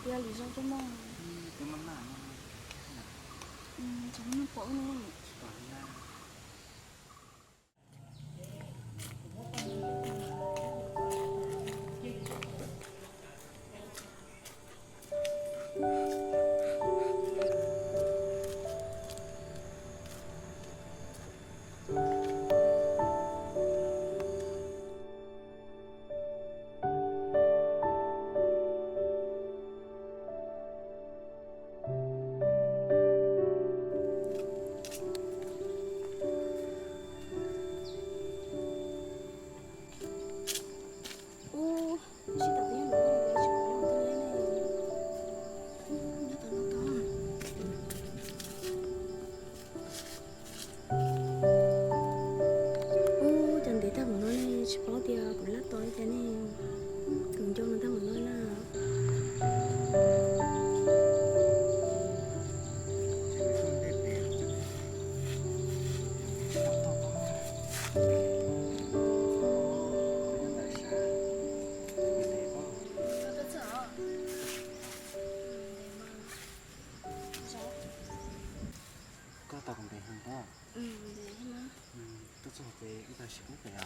Yog lwm zaus tuaj mog. Ib, twb maj maj no. Tsis muaj neeg pom wb no. Tsis pom li na. Ub, sib tom peb nyob ntawm no, tsis pom los twg li ne. Nyob tom no tod. Ub, cas ntev tag npaum no ne, tsis paub tias kuv laj tos li cas ne. Kuv nco no tag npaum no na. Koj tos kuv ntev heev pob? Tuaj txog ces wb tau sib hlub pem os.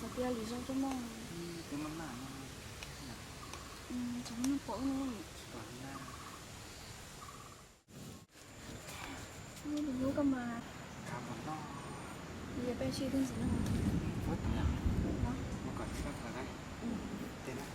Xav tias lwm zaus tuaj mog. Twb maj maj no. Tsis muaj neeg pom wb no. Tsis pom li na. Hnub koj mas. Yog peb sib twb ntxiv no. Mus kom tsis tau kawm na. Tej na.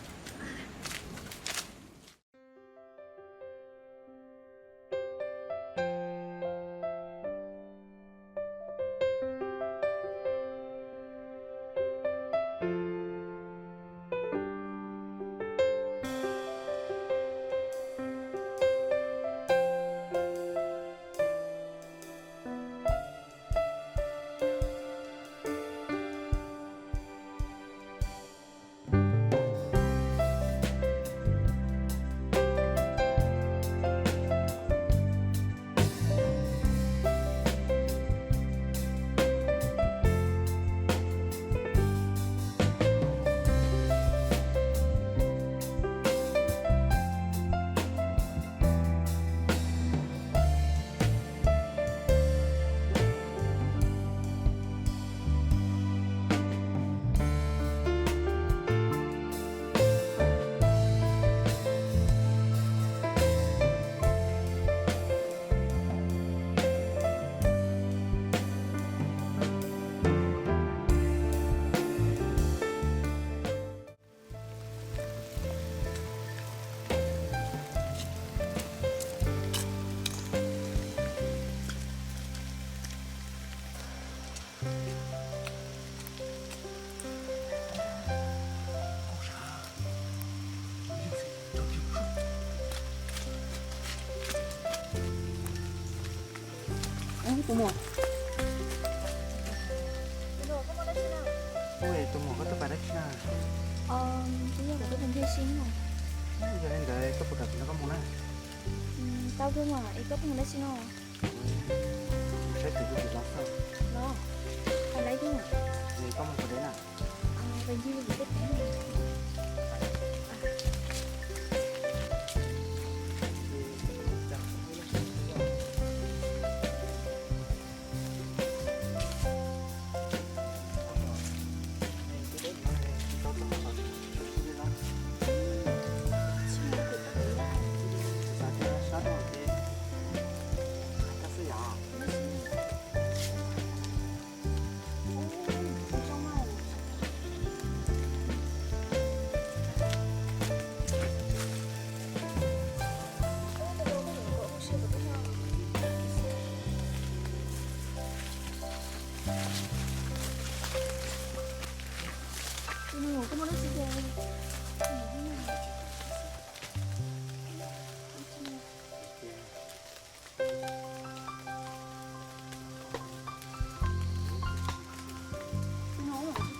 Tus muam, tus muam koj tuaj pab dab tsi na? Twb yog kuv tuaj mus ncig sim no. Yog li ntawd koj puas kam kuv nrog koj mus na? Tau kawg mas, es koj tuaj mus dab tsi no? Saib tus tus los xwb. Los, hais laiv koj. Es koj mus qhov deb na? Pes ncig kuv tej pem.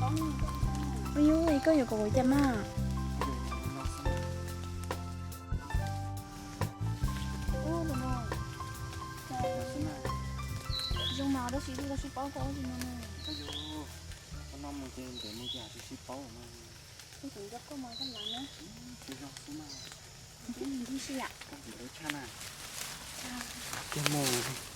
Ub, koj yuav kom kuv cas mas? Zoo mas tab sis kuv tsis paub koj ua li no. Koj no mus ces ntev mus ces tsis sib paub mas. Kuv nco koj mas koj lawv na. Tsis zoo xwb mas. Koj ntxim hlub tshaj na. Kiag mus.